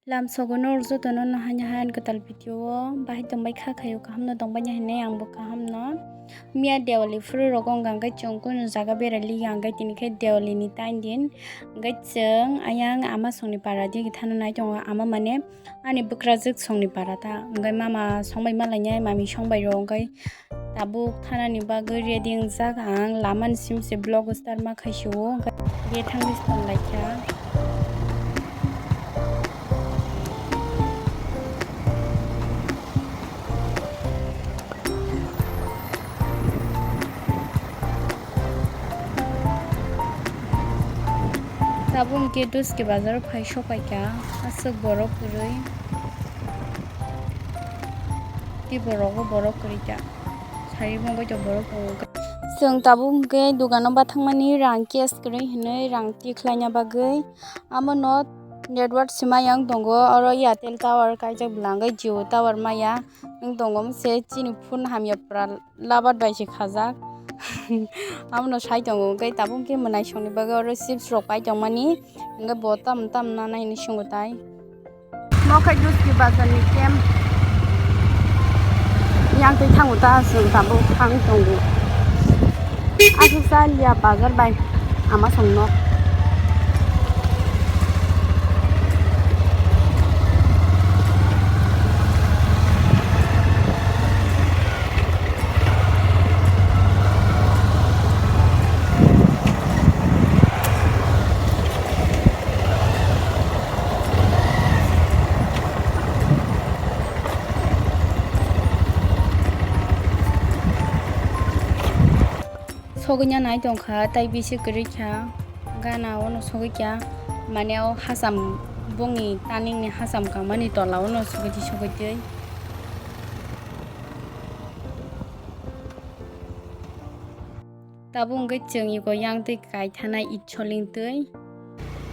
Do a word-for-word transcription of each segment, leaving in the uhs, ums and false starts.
Lam sogo norok jotono nahani hai ani kwtal video o bahai tongbai kha khaio, kaham no tongbai nai hinwi ang bo kaham no. Miya Diwali phuru rogo wngkha hwnkhe chwng kunu jaga berai li hwnkhe tini khe Diwali ni tain din hwnkhe chwng ayang ama songni para digi thana nai tongo, ama mane ani bwkrajwk songni para ta hwnkhe mama songbai malainai mami songbai rok hwnkhe Tabuk thanani bagwi ready wngjak ang, lamani simi se vlog start ma khaisio, hwnkhe thangwi tong laikha. Tabuk hwnkhe Duski bazar phai sopaikha, aswk borok kwrwi. Tei borok bo borok kwrwi ta. Sari bo wngkha borok tongo. Chwng tabuk hwnkhe dogano bathangmani rang cash kwrwi hinwi rang twi khlaina bagwi. Amo no network swmai yang tongo, oro Airtel tower kaijak bwla hwnkhe Jio tower maya wng tongo, se chini phone hamya pura labat bai se khajak. Amo no sai tongo, hwnkhe tabuk hwnkhe mwnaisongni bagwi oro chips rok pai tongmani, hwnkhe bo tam tam nana hinwi swngo tai. Mo khe Duski bazar ni camp. Yang twi thango ta, chwng tabuk thang tongo. Aswk cha liya bazar bai ama song nok. Sogwina nai tongkha, tai bisi kwrwi kha, gana ono sogwi kha, mane o hasam bongni taningni hasam kangmani tola ono sogwi twi sogwi twi. Tabuk hwnkhe chwng iko yang twi kai thana itsoling twi,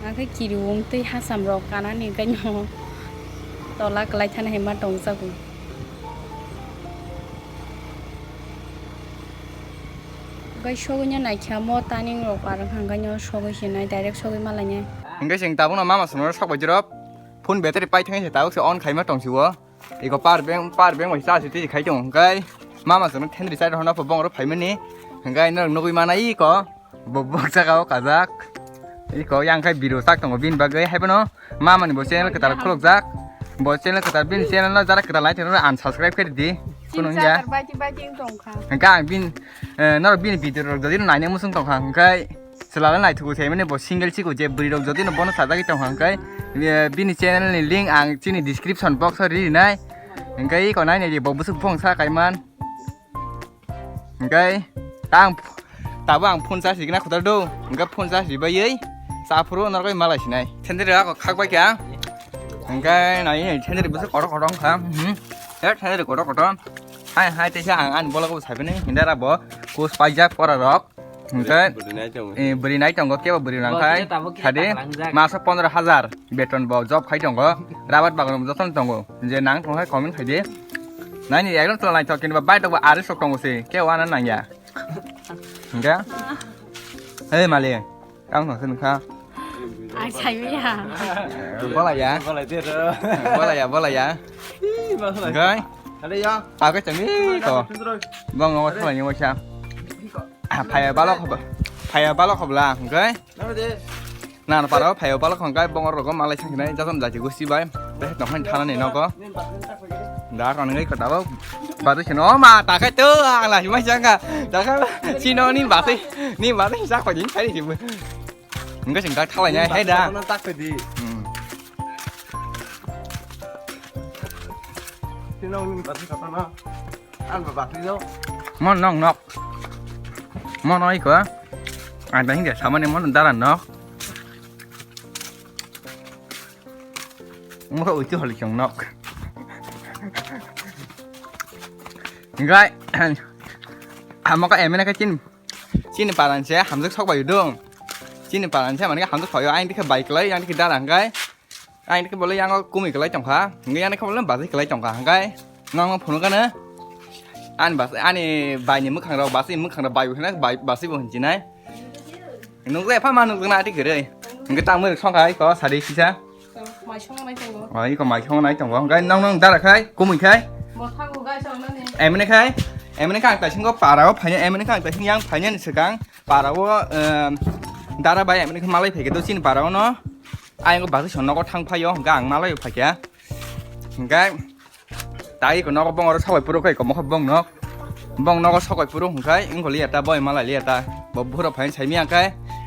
hwnkhe kiriwng twi hasam rok kanani hwnkhe no tola kwlai thana hinma tongjago. Hwnkhe sogwino naikha mo taning rok par wngkha hwnkhe no sogwi se nai direct sogwi malainai. Hwnkhe chwng tabukno mama songno sok bai jero phone battery pai thangwi se tabuk se on khaima tongsi o. Iko power bank, power bank bai charge twi khai tongo hwnkhe mama chwngno thendri chai rwna pho bongoro phaimani hwnkhe norok nugwi mana iko bo bok saka o kajak. Iko yang khai video chak tongo bini bagwi haiphano mama ni bo channel kwtal khulukjak, bo channel kwtal bini channel no jara kwtal nai tongno unsubscribe khe di. Kunu ya. Hwnkhe ang bini, eh, norok bini video rok jodi naina muchung tongkha hwnkhe Chwla le naithugo se mane bo single chiko je bwrwi rok jodi no bono sajagwi tongkha hwnkhe, eh, bini channel ni link ang chini description box o ri rinai. Hwnkhe iko nai nai di bo bwswk buphang sa kaiman. Hwnkhe ta ang ph-, tabo ang phone charge rikna khotor do. Hwnkhe phone charge ribaiwi cha phuru norok malai sinai. Sendiri ako khak bai kha. Hwnkhe nai nai sendiri bwswk kotor kotor wngkha. Hmm. He sendiri kotor kotor. Hai hai teisa ang ani bolok bo saibini hindara bo kus paijak pora rok. Hwnkhe, bwrwi nai tongo. Eh, bwrwi nai tongo, kebo bwrwi nang khai. Bo khe tabuk khe sadi, takhlangjak. Maso pondro hajar beton bo job khai tongo. Rabat bagan bo jotono tongo. Je nang tong hai comment khai di. Nai ni ekdom chwla naithok, kinba bai tongo, ari sok tongo se. Kebo ano nang ya. Hwnkhe? Hey, mali. Ang thang se nung kha. Ang sai maya. Bola ya. Bola ya, bola ya. Hwnkhe? Ada ya. Aku chami to. Bong ngwa khala ni wasa. Ah, phaiya balok hob-, phaiya balok hobla, hwnkhe? Nana paro phaiya balok hwnkhe bongor rogo malai sangkhinai jason jaji gusi bai. Tei tongkhan thanani nogo. Da kon ngai kota bo. Batu sino, o ma, takai to, ang la himai janga. Takai sino ni batu, ni batu sak pajin sai di. Hwnkhe sing tak thalai nai, hai da. Tak pedi. Hmm. Sino ni batu kata na. Ang ba bakri do. Mon nong nok. Mon oi ko. Ang dang dia sama ni mon dara nok. Mo ko uti holi chong nok. Gai. Amo ka emena ka chin. Chin paran se hamjak sok bai dong. Chin paran se mane hamjak sok yo ang dikhe bai klai ang dikhe dara gai. Ani khe bole yango kumui kwlai tongkha, hwnkhe ani khe bole bachai kwlai tongkha, hwnkhe nokno phunukgano ani bas-, ani baini mwkhangrok bachai, mwkhangrok bai bo hinai, bai, bachai bo hinchinai. Nukjai epha ma nukjakna ati kwrwi. Hwnkhe tangmani songkha iko sari kisa. Mai songna mai tongo. Oh, iko mai songna mai tongo. Gai nong nong dara khai, kumui khai. Bo thango gai songnani. Emne khai, emne khai ang taisingo parao phaina, emne khai ang taising yang phaina ni swkang parao, em, dara bai emne khai malai phaikhe do chini parao no. Ayang basi son nogo thang phaio, hwnkhe ang malai phaikha. Hwnkhe tai ko nogo bongoro sokoi puro kai komo kho bong nok. Bong nogo sokoi puro hwnkhe wngkol liya ta boi malai liya ta. Bo buhuro phain saimi angkhe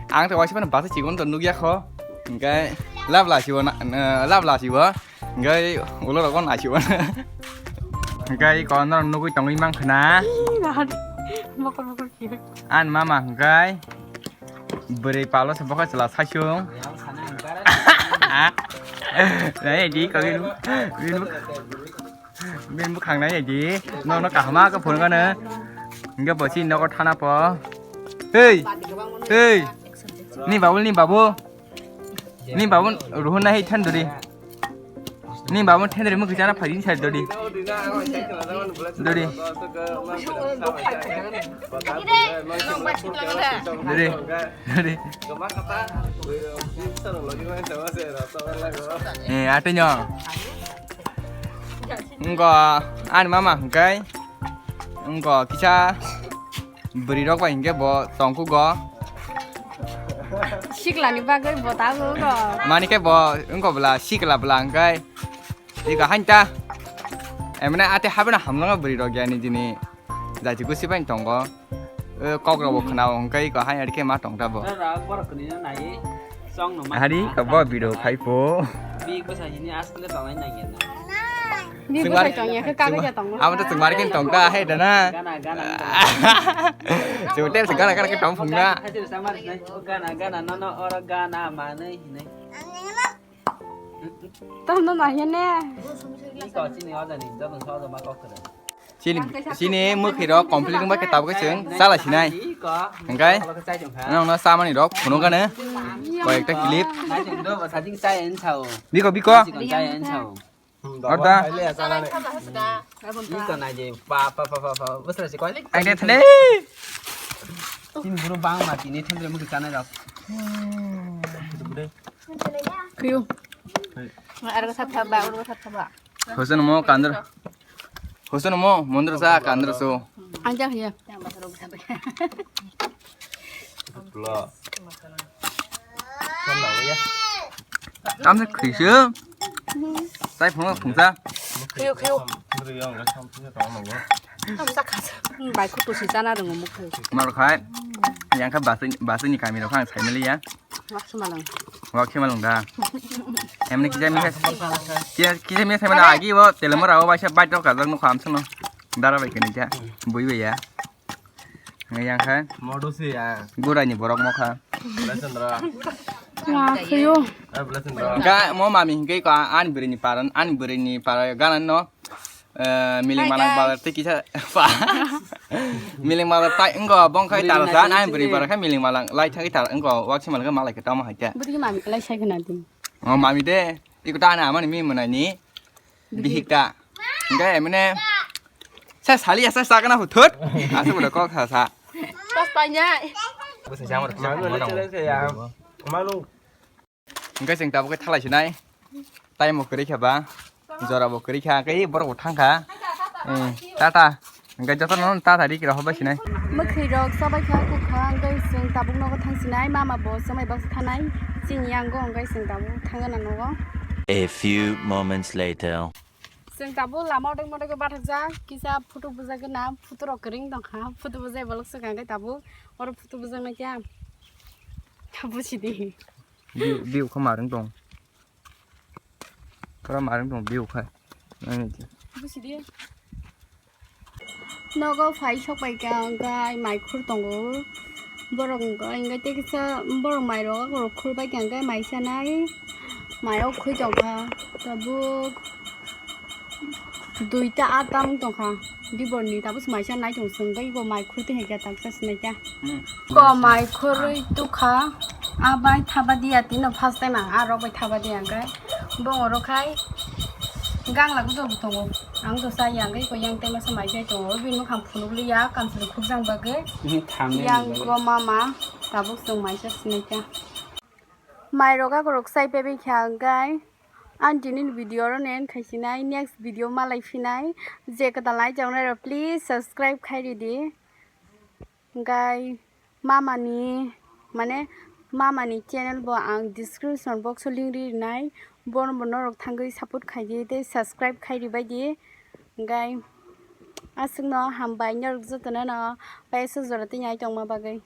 ang ta waisa phano basi chikon to nukya kho. Hwnkhe lab la sibo na, na, lab la sibo. Hwnkhe ulo rogo na sibo. Hwnkhe ko norok nugui tongwi mankha na. Mokol mokol kiri. An mama hwnkhe. Bwrwi palo se bokha chwla saichung. Nai di ko bini, bini, bini bwkhang nai di. Nono kahama khe phone gano. Hingke bo chini nogo thana po. Hey! Hey! Ni babu, ni babu. Ni babu ruhun nai than duri. Ni babu thendri mukhi chana phai din sai dodi. Dodi. Dodi. Dodi. Eh, ate nyo. Ngo ani mama hingkai. Ngo kisa bwrwi rok bai hingke bo tongkugo. Siklani bagwi bo tabuk go. Mani khe bo wngkha bwla sikla bwla hwnkhe iko hain ta. Emne ate habeno hamlwngo bwrwi rok yani dini. Jaiti gusi bai tongo. Eh, kok rok bo khwnao hwnkhe iko hain ari khe ma tong ta bo. Hari ko bo video khai po. Bi bwsai hini asle tongnai nangya na. Bi bwsai tongya khe kagwi ya tongo. Abo to chwng mari khe tong ta hai da na. Gana gana. Chwng tel se gana gana khe tong phung na. Gana gana nono oro gana manwi hinwi. Tamo no nangya ne. Iko chini ojani jotoni sojo ma kok kwrwi. Chini, chini mwkhwi rok complete wngba khe tabuk khe chwng chala sinai. Hwnkhe nokno chamani rok phunuk gano. Koyekta clip. Biko, biko. Orda. Iko nai je pa, pa, pa, pa, pa. Bwsra se koi. Ang de thane. Tin buru bang ma tini thendre mwkhwi chanai rok. Khiyo. Arga sa thaba, arga sa thaba. Hosen mo kandra. Hosen mo mondra sa kandra so. Anja hiya. Tamsa khrisu. Tai phunga phungsa. Khiyo, khiyo. Tamsa khasa. Bai khutu si chana rwngo mukhu. Mar khai. Yang kha basini, basini kami rok ang sai mali ya. Wak sima lang. Wak sima lang da. Emni kisa misa. Kisa, kisa misa mana agi bo telemo rawo baisa bait rok kajak no kham sano. Dara bai kene ja. Bui bai ya. Nge yang kha. Modu si ya. Gurai ni borok mo kha. Blasendra. Wak khiyo. Eh, Blasendra. Ga mo mami hingke ko ani bwrwi ni paran, ani bwrwi ni para ganan no. Eh, miling malang bala tei kisa pa. Miling malang tai wngko bong khai tara sa nai bwrwi bara khai miling malang lai thangwi tara wngko wak si malang malai khe tamo hai khe. Bwrwi mami lai sai khna di. Oh, mami de. Iko ta na mani mi mwnai ni. Bihik ta. Hingke mane. Sa sali asa sa kana huthut. Asa bodo kok sa sa. Pas panya. Bwsa jamar kisa mano. Manu. Hingke chwng tabuk khe thalai sinai. Time bo kwrwi kha ba. Jora bo kwrwi kha. Khe borok bo thang kha. Eh, tata. Hingke joto no tata ri kira hobai sinai. Mwkhwi rok chabai kha kuk kha. Hingke chwng tabuk nogo thang sinai. Mama bo chamai baksa thanai. Chini yango hingke chwng tabuk thang gana nogo. A few moments later. Chwng tabuk lama odek modek bathakjak. Kisa photo bujak gana. Photo rok kwrwng tong kha. Photo bujai bolok swkang khe tabuk. Oro photo bujak na kya? Busi di. View, view kha marwng tong. Pura marwng tong view kha. Nang ni. Busi di. Nogo phai sok pai kha hwnkhe mai khur tongo. Borok hwnkhe hwnkhe tei kisa borok mai rok khur pai kha hwnkhe mai sanai. Mai rok khwi tong kha. Tabuk. Duita ata wng tongkha, diborni tabuk se maisa naitung song tei bo mai khurti hai khe taksa sinai kha. Hmm. Ko mai khurui tukha, a bai thaba diya tino first time ang a rok bai thaba diya hwnkhe bongoro khai gang lagu do tongo. Ang do chaya hwnkhe ko yang tema se maisai tongo, bini mukhang phunuk liya kamchwlwi khukjang bagwi. Hmm, thamni yang bagwi. Ko mama tabuk chwng maisa sinai kha. Mai rok a rok sai pebi kha hwnkhe. Ang tini video oro nen khaisinai, next video malai phinai. Je kwtal nai tongnai rok please subscribe khai ridi. Hingkai mamani, mane mamani channel bo ang description box o link ri rinai. Bono bo norok thangwi support khai di tei subscribe khai ribai di. Hingkai aswkno hambai norok jotono no paisa jora tini ai tongma bagwi.